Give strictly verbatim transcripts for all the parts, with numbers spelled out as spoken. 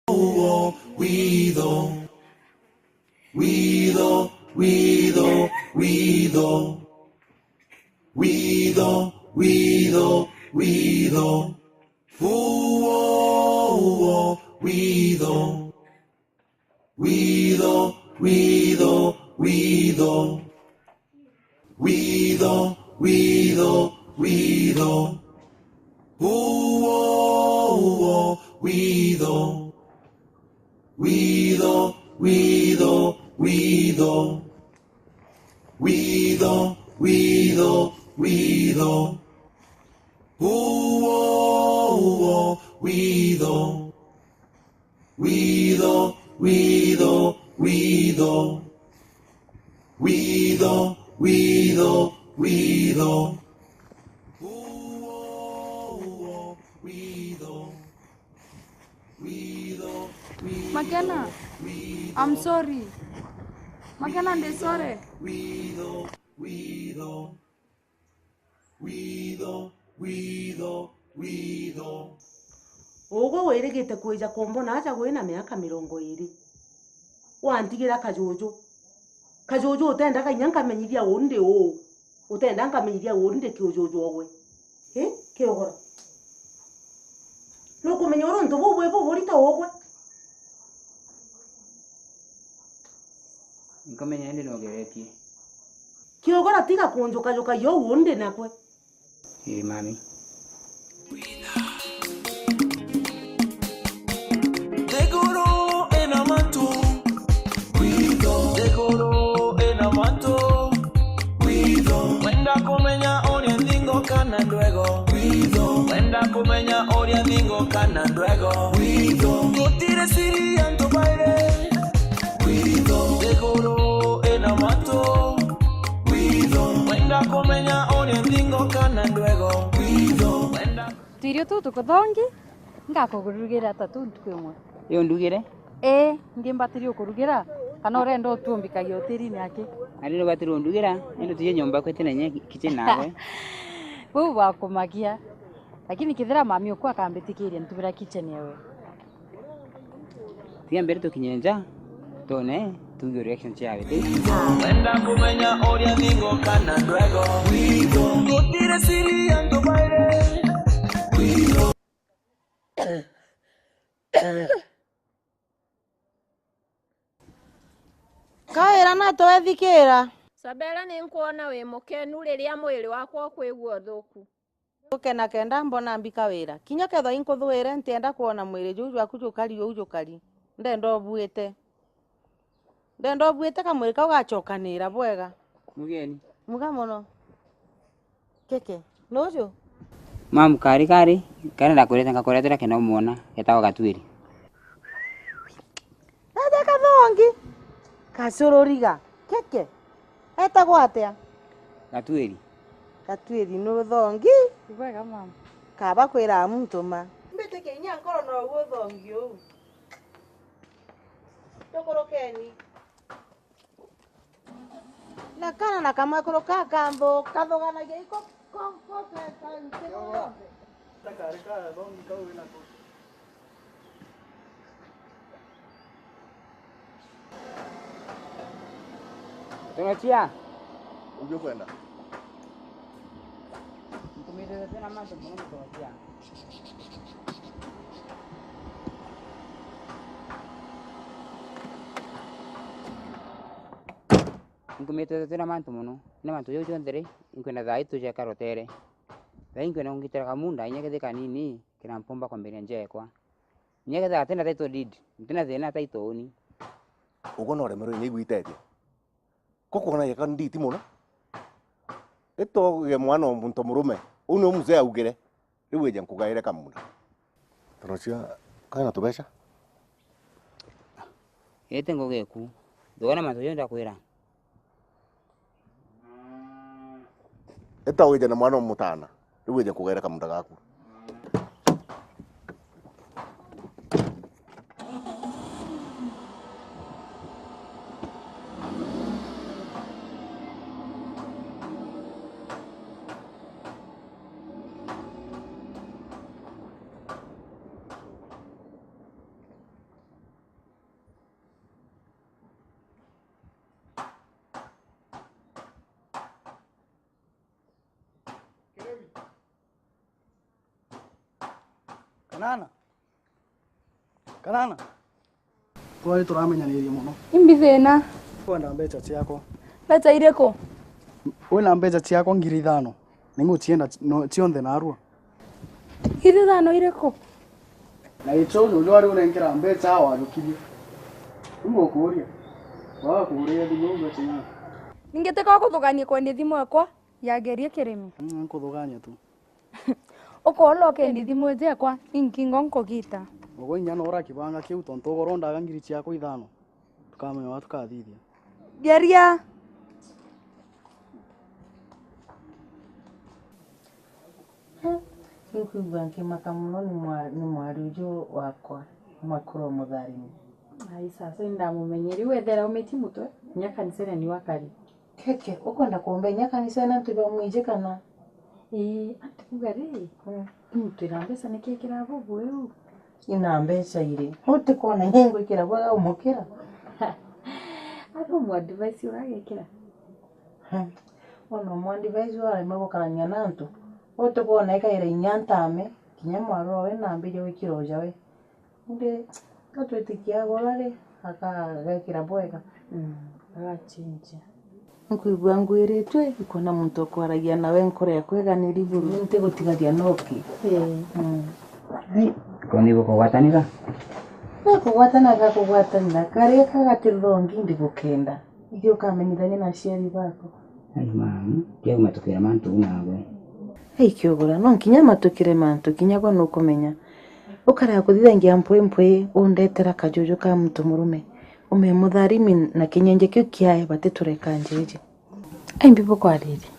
Uo, witho. Witho, witho, witho. Witho, witho, witho. Uo, uo, witho. Witho, witho, witho. Witho, witho, witho. Uo, uo, witho. Witho, witho, witho. Witho, witho, witho. Uo, uo, witho. Witho, witho, witho. Witho, witho, witho. Uo, uo, witho. Witho, witho, Makena, witho. I'm sorry. Makena, ndi sorry. Witho, witho. Witho, witho, witho. Ugwe wirigite kwija kumbona aja gwina miaka mirongo iiri. Wantigira kajuju. Kajuju utendaga inya nkamenyithia uu ndi uu. Utenda nkamenyithia uu ndi kiujuju ogwe. Ii, kiogora. Nukumenya uria untu buu bwi buburita ugwe? Nkamenya indi nogeretie. Kiogora tiga kunjukajukagia uu undi nakwe. Ii, mami. Nthiguru ina mantu. Witho. Nthiguru ina mantu. Witho. Wenda kumenya uria nthingo kana ndwego. Witho. Wenda kumenya uria nthingo kana ndwego. Witho. Gutiri siri antu bairi. Witho. Nthiguru ina mantu. Witho. Wenda kumenya uria nthingo kana ndwego. Witho. Wenda. Twirio tuu tukuthongi, ngakurugira ta tuu ntuku imwe. Ii, undugire? Ii, ndi mbatiri ukurugira, kana urenda utumbikagia utirini aki? Ari nubatiri undugira, indi tuje nyomba kwetu na nye kitchen nawe. Buu bwa kumagia. Lakini kethira mami uku akambitikiria ntubira kitchen ewe. Tiga mbere tukinye nja, tuone, tuigue reaction cia Betty. Wenda kumenya uria nthingo kana ndwego. Gutiri siri antu bairi. Kawira na twethikira. Sabela, ni nkwona wi mukenu riria mwiri wakwa ukwigua uthuku. Gukena kenda mbona mbi Kawira. Kinya kethwa inkuthuire, ntienda kwona mwiri juu jwaku jukari uu jukari. Ndenda ubuite. Ndenda ubuite kamwiri kau gacokanira bwega. Mugeni. Muga mono. Keke. Nuju? Mamu kari kari, kari ndakurete ngakuretera kena umwona, getagwa Gatwiri. Aja kathongi. Kacururiga. Keke. Etagwa atia? Gatwiri. Gatwiri ni uthongi? Ibwega, mama. Kaba kwira muntu ma. Mbitikia inya nkoro no uthongi uu. Tukurukeni. Na kana na kamwekuru ka kambo kathoganagia iko ko ko ke ka ntigo yonthe. Takare ka thongi kau wina ko. Tunatia. Ungi ukwenda? Nkumitite twina mantu mono mutocia. Nkumitite twina mantu mono. Twina mantu jau jonthe ri, inkwenda thaa ii tuje karotere. Thaa ii inkwenda ungitira kamunda, inya kethi kanini, kira mpumba kwambiria nja ekwa. Inya kethaga tina title deed, ntina thina title uni. Uguo no uremerwe inya igwitetie. Ko kwona geka nditi mono. Itoge mwana o muntu murume. Uu niwe mzee augire. Riu ije nkugaire kamunda. Torocia, kana tubeca? Ite ngugi eku. Ndugana mantu jau ndakwira. Ita wije na mwana umutana, riu wije nkugaire kamunda gaku. Kanana. Kanana. Twari turamenyanirie mono. Imbi thina. Kwenda mbeca ciakwa. Mbeca iriku? Wina mbeca ciakwa ngiri ithano. Nigucienda no, cionthe narua. Ngiri ithano iriku? Na icio uju wari unenkera mbeca wajukirie. Riu ngukuria. Waga kuguria thimu mbeca inya. Ningi tika kuthugania kwendia thimu yakwa yagerie kirimi. Mm, nkuthugania tu. Ukola ukendi thimu ciakwa, inkingo nkugita. Ugu inya nora kibanga kiu, tontu ugoro ndaga ngiri ciakwa ithano. Tukamenya uria tukathithia. Geria. Nkwigua nkimaka mono ni mwa-, ni mwari uju wakwa, Makuru Mutharimi. Ai, sasa indamumenye. Riu ethera umiti mutwe, kinya kanisene ni wakari. Keke, ukwenda kumbenya kanisene antu bamwiji kana? Ii, ati kuga ri, mm, muntu ina mbeca nikiekira bubu iu? Ina mbeca iri. Utikona nyingwikira bwega umukira? Ati umu advice uragekira? Hmm. Ona umu advice urarema gukarania na antu. Utikona ikaira inya ntame, kinya mwaroro we nambirie gwikira uja we. Indi ka twitikia agura ri, akagekira bwega. Mm, agachinjia. Nkwigua ngwiritue, ikwona muntu ukwaragia nawe nkoro yakwa iganiri buru. Ntigutigaria noki. Ii. Mm. Ai, kwani gukugwatanira? Gakugwatanira, gakugwatanira. Karia kagati rurongi ndigukenda. Ithe ukamenyithania na aciari baku. Ai, mami, tiga gumatukira mantu uu nagwe. Ai, Kiogora, no nkinya matukire mantu, kinya gwe nukumenya. Ukarega kuthithangia mpwi mpwi, undetera kajuju ka muntu murume. Ume Mutharimi na kinyenje kiu kiae batitureka njeji. Ai, mbi bukwariria.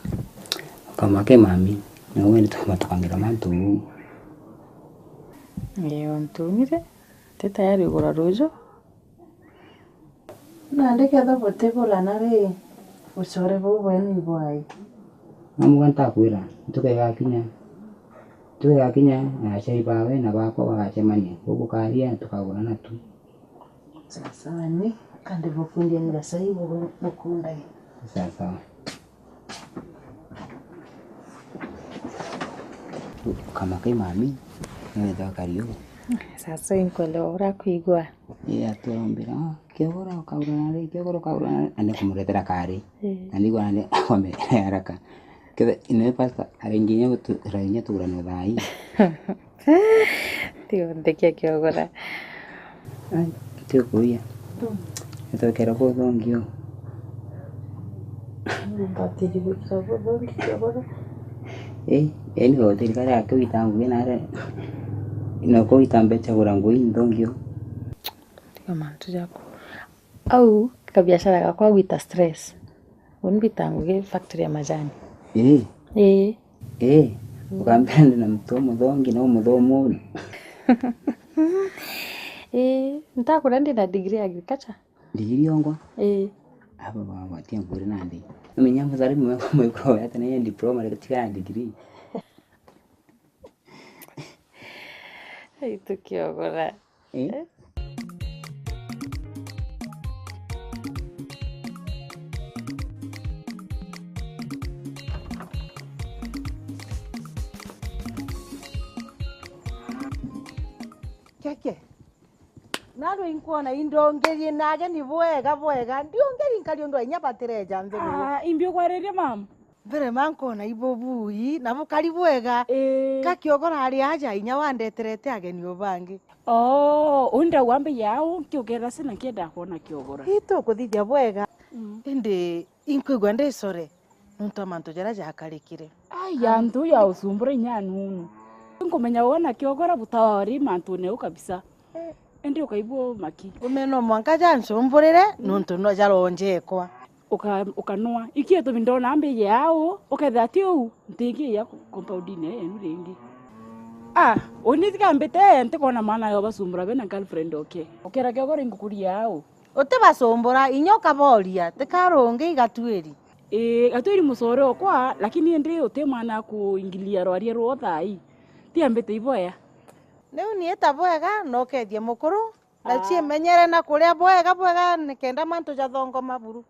Kamake mami, na we nitukumatukangira mantu uu. Ii, untunire, ti tayari ugura ruju. Nandi kethira butibulana ri, bucore buu bwenu ibwai? Namuga ntakwira, ntuku igakinya, ntuku igakinya, na aciari bawe na bakwa bagacemania, kuu bukaria na tukagurana tu. Sawa sawa, ni kandi bukundianira cai bugu-, bukundai. Sawa sawa. Kamake mami, niwethwa kari uu. Sasa inkwelewa urakwigua. Ii, aturombera, "Ah, Kiogora ukaurana ri, Kiogora ukaurana ri?" Ane kumuretera kari. Ii. Na nigwa ane kwame haraka. Kethe ine pastor aringinya gutu, aringinya tugurane thaa ii. Tiga ndekia Kiogora. Ai, tikuria. Mm. Etwekera kuthongi u. Mbatiri gwikira kuthongi Kiogora. Ii, ii, ni gotiri karia akiwita ngugi nare. No kuwita mbeca gura ngugi nthongi u. Tiga mantu jaku. Au kabiashara gakwa gwita stress. Uni mbita ngugi factory ya majani. Ii. Ii. Ii, ukambira ndi na mutwe muthongi na umuthomu uu. Ii, ntakura ndi na degree ya agriculture. Degree yongwa? Ii. Aba bagwatia nkuri nandi. Umenya Mutharimi mwe, mwe kwa ata na diploma, reka tiga na degree. Ai, tukiogora. Eh? Eh? Keke. Narua inkwona indongerie na ageni bwega bwega. Ndiongerie nkari undu inya batireja nthiguru. Ah, imbi ugwaririe, mam? Mbere ma nkona ibubui, na bukari bwega. Ii. Ka Kiogora ari aja, inya wandeterete ageni o bangi. Oo, uu ndauga mbeya au, nkiugera sina nkienda kwona Kiogora. Ii, tukuthithia bwega. Mm. Indi inkwigua ndi core, nontu a mantu jaria jakarikire. Ai, antu ya ucumbura inya nunu. Nkumenya wona Kiogora butawari mantune u kabisa. Indi ukaigua umaki. Ume no mwanka jancumburire, mm, nontu no jaronjekwa. Uka-, ukanwa. Iki gitumi ndona mbiji au, ukethira ti uu, ntingiia compound-ini yenu ringi. Ah, uni tiga mbite, ntikona mwana yo bacumbura bena girlfriend oke. Ukera Kiogora ingukuria au. Utibacumbura, inya ukaboria, ti karungi igatuiri. Ii, gatuiri mucore okwa, lakini indi uti mwana akuingilia rwaria rwo thaa ii. Tiga mbite iboya. Riu ni ita bwega na ukethie mukuru, na, ah, ciimenyere na kuria bwega bwega, nikenda mantu jathongoma buru.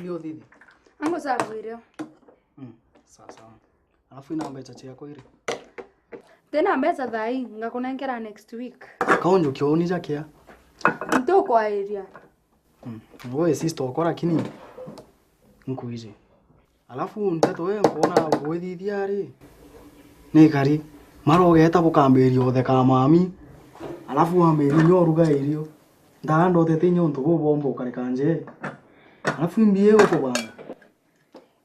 Ndio thithi. Angu sawa irio. Mm, sawa sawa. Alafu ina mbeca ciakwa iri? Tena mbeca thaa ii, ngakunengera next week. Kaunju kioni jakia. Ntukwairia. Mm. Wewe sister okwa lakini nkuiji. Alafu nteto we nkuona gwithithia ri. Ni kari. Mara ugeta bukambiria utheka mami. Alafu wambiria nyo ruga irio. Ndaa ndotete nyo untu bubomba ukareka nje. Alafu imbi ukubanga.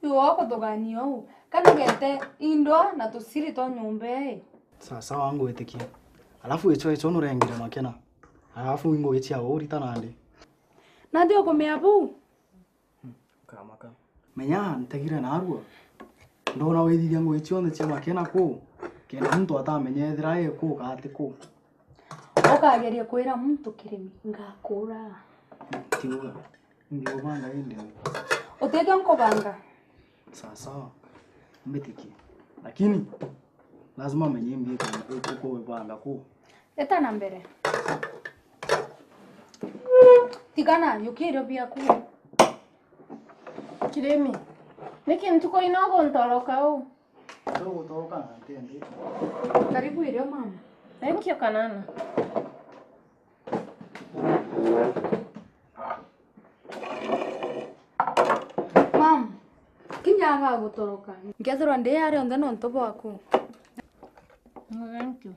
Iwe wakuthugania uu, kana ugete indwa na tusiri twa nyomba ii? Sawa sawa, ngwitikia. Alafu icho icho nurengire Makena. Alafu ingugi cia urita nandi. Nandi ukumea buu? Hmm, ukamaka. Menya ntegire narua. Ndona withithia ngugi cionthe cia Makena kuu, kenda muntu atamenya ethira e kuu kana ti kuu. Ukageria kwira muntu kirimi, ngakura. Tiuga. Ngiubanga indi. Utige nkubanga. Sawa sawa. Mbitikie. Lakini lazima menye mbi kubanga ku. Eta na mbere. Tigana, yukirio biaku. Kirimi. Niki ntuku ino guntoroka u? Tugutoroka na ntendi. Karibu irio mama. Thank you kanana. Mam, kinya agagutoroka. Nkethirwa ndi aria onthe nontu bwaku. No, thank you.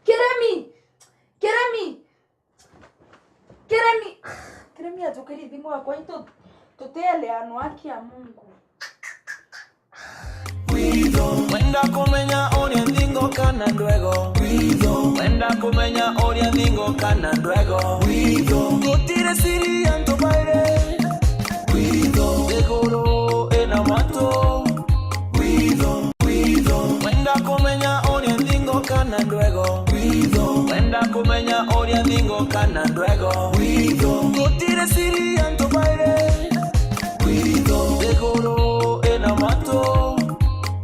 Kiremi! Kiremi! Kiremi ajukirie thimu yakwa, itu tutieleanwa, haki ya Mungu. We Wenda kumenya uria nthingo kana ndwego. Witho. Wenda kumenya uria nthingo kana ndwego. Witho. Gutiri siri antu bairi. Witho. Iguru ina matu. Witho. Witho. Wenda kumenya uria nthingo kana ndwego. Witho. Wenda kumenya uria nthingo kana ndwego. Witho. Gutiri siri antu bairi. Witho. Iguru ina matu.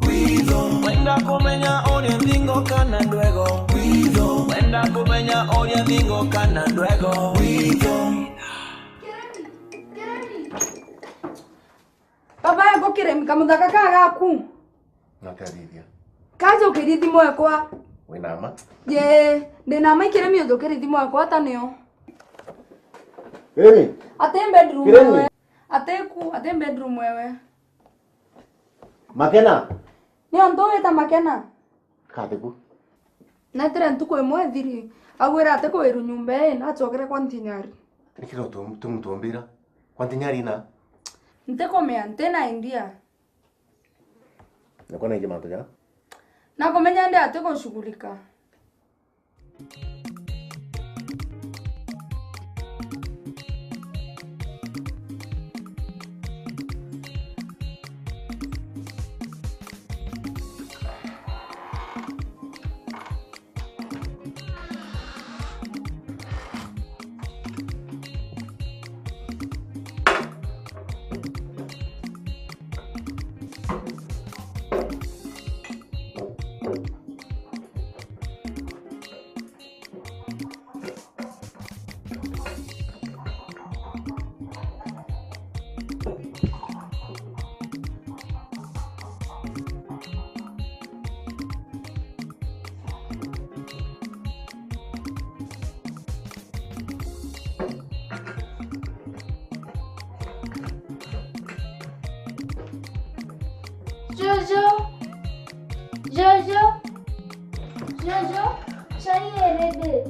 Witho. Wenda kumenya uria nthingo kana ndwego. Witho. Wenda kumenya uria nthingo kana ndwego. Witho. Baba, eko kiremi kamuthaka ka gaku. Nakarithia. Kaja ukiri thimu ekwa. Wina ma? Ye, ndina ma ikiremi uthukiri thimu ekwa ata nio. Kiremi? Ati bedroom Kiremi? Ewe. Ati ku, ati bedroom ewe. Makena? Ni antu wita Makena? Kati ku? Netire ntuku imwe ithiri, agwira ati kwiru nyumba ii, nachokere kwa Ntinyari. Nikiro tu, tu mtumbira. Kwa Ntinyari na? Ntikumea, ntina idea. Niko na ingi mantu ja? Nakumenya ndi ati gushughulika. Jojo! Jojo! Jojo! Chai iri ready.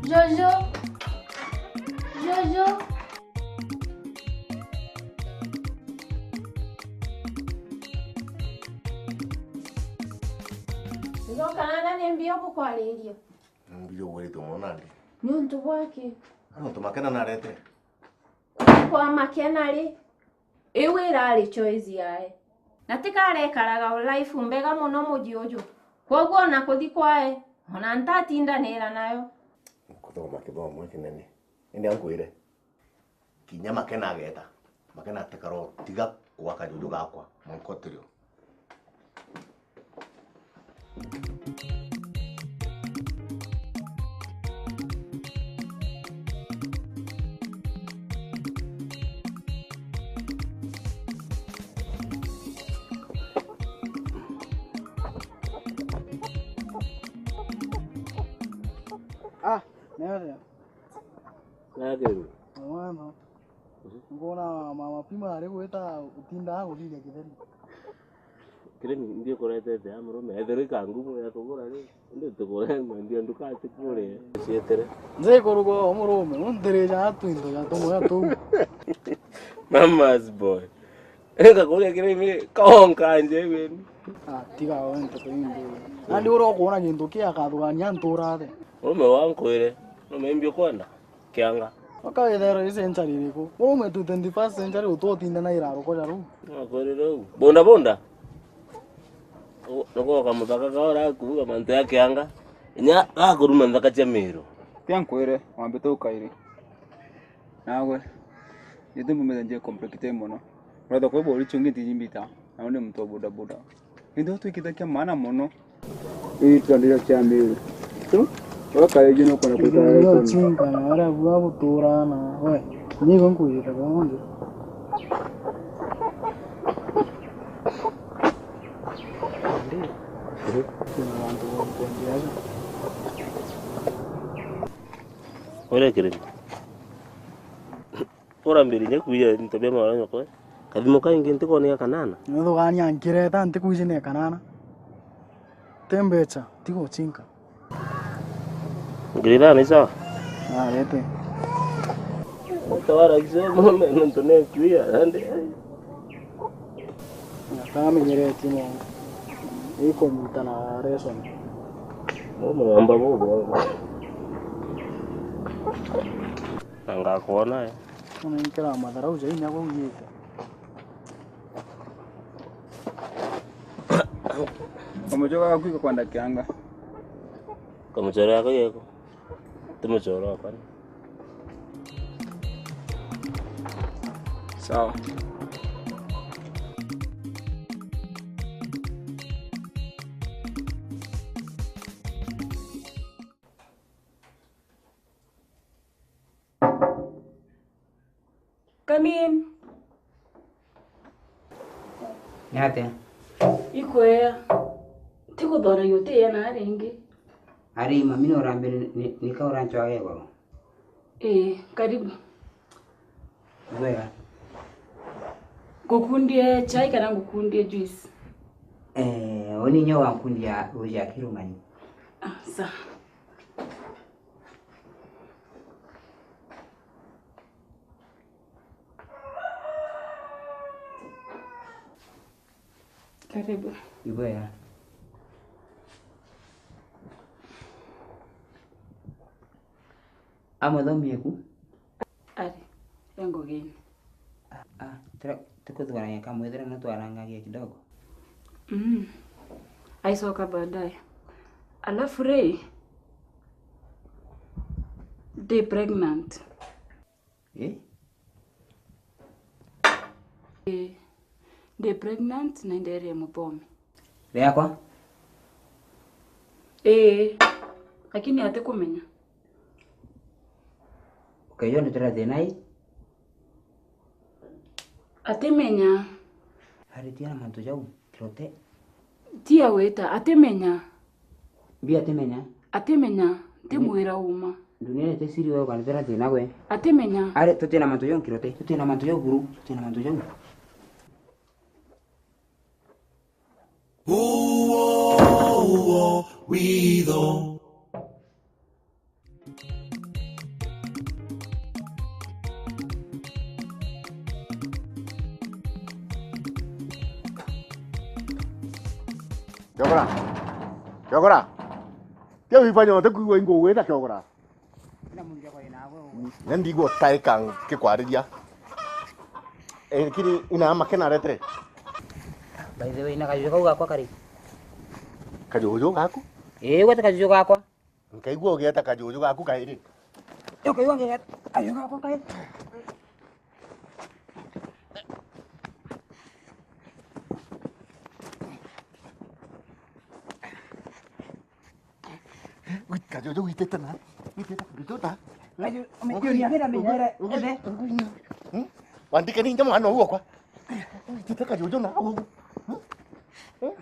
Jojo. Jojo. Njoka na ni mbio bukwariria. Mbio bwiritwe mono nandi. Ni untu bwaki? Ni untu Makena narete. Kuthi kwa Makena ri, iu irari choice yae. Na tikarekaraga o life mbega mono muji uju. Kwoguo ona kuthi kwae, ona ntatindanira nayo. Kuthoma kithomo kinene. Indi ankwire, kinya Makena ageta, Makena atikaro tiga gwaka juju gakwa, mwanka utirio. Ah, nere. Nagirwe. Mwana. Ngona mama Pima ari gwita utindaga guthithia kitheri. Kirimi, ndikuretete ya murume, ethirwa ikangumu ya kugura ri, indi tukure mwendia nduka atikurie. Cietere. Nze kuruga o murume, unthirija atu into ja tumoya tuu. Mama's boy. Eka kuria kirimi, kaonka nje wenu. Ah, tiga wente kuimbi. Nandi uria ukuona gintu kia akathugania ntura the. Murume wankwire, murume imbi ukwenda? Kianga. Waka withero i century iriku? Murume tu twenty-first century ututinda na iraro koja ruu. Nakwirire u. Bonda bonda. Nukoka muthaka kaora kuuga mantu ya kianga. Inya gakuruma nthaka cia miru. Tia nkwire, wambite ukairi. Nawe, nitu mbumite njie complicate mono. Uratha kwibwa uri chungi ntijimbita, na undi muntu wa boda boda. Kintu twikite kia maana mono. Ii twandira kia miru. Tu? Wakaeje no kona kutara. Ndio chinga na ara bwa butura na we. Ni go nkwirira bonthe. Urekere. Urambiririe kwija into bia mwana nyoko. Kathimo kaingi ntikwoneka kanana. Nithugania nkireta ntikwiji ne kanana. Ti mbecha, ti guchinka. Ngiri ithano ni sawa? Narete. Utawara kisomo, nontu ne kuia, ande. Akamenyeretie mono. Ikunyita na lesson. Mugamba bubu. Na ngakwona, eh. Ona inkira matharau ja inya bau yite. Kamuchoro gaku iko kwanda kianga. Kamuchoro yako yeko. Ti muchoro wakwa. Sawa. Come in. Ni atia? Ikwea. Tikuthoragia utiya na ringi. Ari mami, no urambire ni, ni ka uranchwaga igoro? Ii, karibu. Bwega. Ngukundie chai kana ngukundie juice? Eh, uni nyo wankundia uja kirung'ani. Ah, sawa. Karibu. Ibwega. Amuthomi eku? Ari, e ngugine. Ah, ah, tira-, tikuthuganagia kamwithira no twarangagia kidogo. Mm. Aicoka baadaye. Alafu Ray, ndi pregnant. Eh? Eh, ndi pregnant na inderie muthomi. Riakwa? Eh, lakini atikumenya. Ukeyo ndetera thina ii? Atimenya. Aritie na mantu jau kirote. Ti agwita, atimenya. Mbi atimenya. Atimenya, ntimwira uma. Dunia ite siri we ukanitera thina gwe. Atimenya. Ari, tutina mantu jau nkirote, tutina mantu jau buru, tutina mantu jau. Uo, uo, witho. Kiogora. Kiogora. Tia wifanya wote kuigua ingugwita Kiogora. Ina mungi kwa ina gwe. Na ndigwo taika ngikwariria. Eh, kiri ina makena retre. By the way, na kajuju kau gakwa kari? Kajuju gaku? Eh, gwete kajuju gakwa. Nkaigua ugieta kajuju gaku kairi. Yo, kaigua ngieta kajuju gakwa kairi. Kajuju witete na. Witete kajuju na. Kajuju, ume-, ume-, ume-, ume-, ume-, ethe. Hmm? Wandike ninja mwana uo kwa. Witete kajuju na uo. Hmm? Hmm?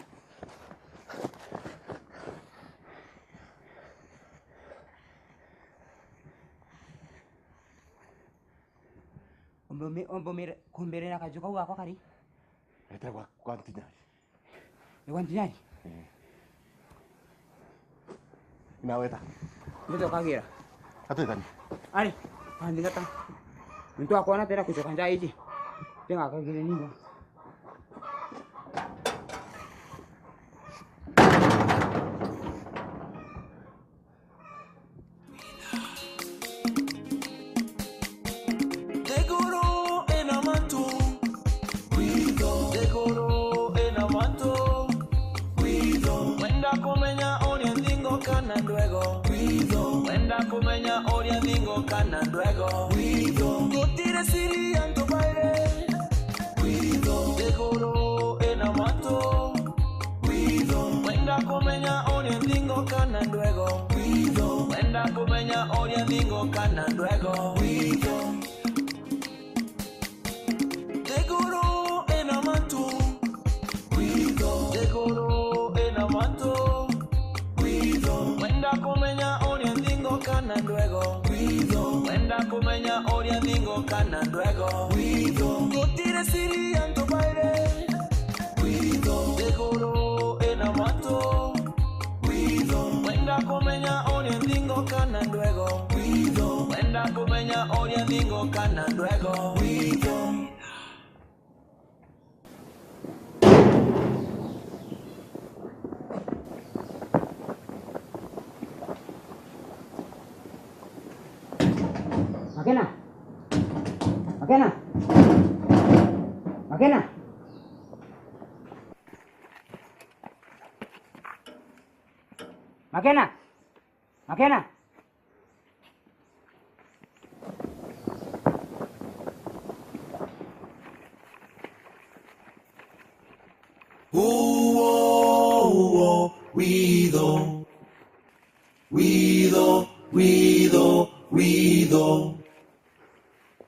Umbe-, umbe-, umbe-, kumbirira kaju kau gakwa kari? Etagwa kwa ntinyari. Ni kwa ntinyari? Eh. Inaweta. Ndio kagira. Atwetani. Ari, andika ta. Mtu akona tera kuchoka njaa iji. Tenga kagire ningo. Nthiguru ina mantu, kwitho. Nthiguru ina mantu, kwitho. Wenda kumenya uria nthingo kana ndwego, kwitho. Wenda kumenya uria nthingo kana ndwego, kwitho. Gutiri siri antu bairi, kwitho. Uria nthingo kana ndwego. Witho. Wenda kumenya uria nthingo kana ndwego. Witho. Nthiguru ina mantu. Witho. Nthiguru ina mantu. Witho. Wenda kumenya uria nthingo kana ndwego. Witho. Wenda kumenya uria nthingo kana ndwego. Witho. Gutiri siri antu bairi. Witho. Nthiguru ina mantu. Witho. Wenda kumenya uria nthingo kana ndwego. Witho. Wenda kumenya uria nthingo kana ndwego. Witho. Makena! Makena! Makena! Makena! Makena! Uo, uo, witho. Witho, witho, witho.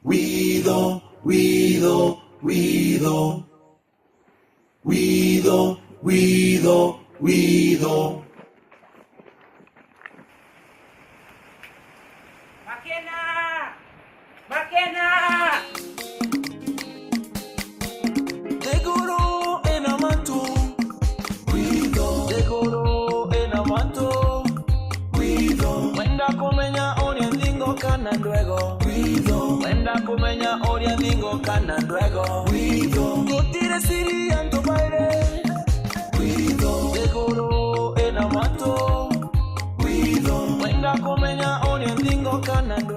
Witho, witho, witho. Witho, witho, witho. Makena! Makena! Nthiguru ina mantu. Witho. Nthiguru ina mantu. Witho. Wenda kumenya uria nthingo kana ndwego. Witho. Wenda kumenya uria nthingo kana ndwego. Witho. Gutiri siri antu bairi. Witho. Nthiguru ina mantu. Witho. Wenda kumenya uria nthingo kana ndwego.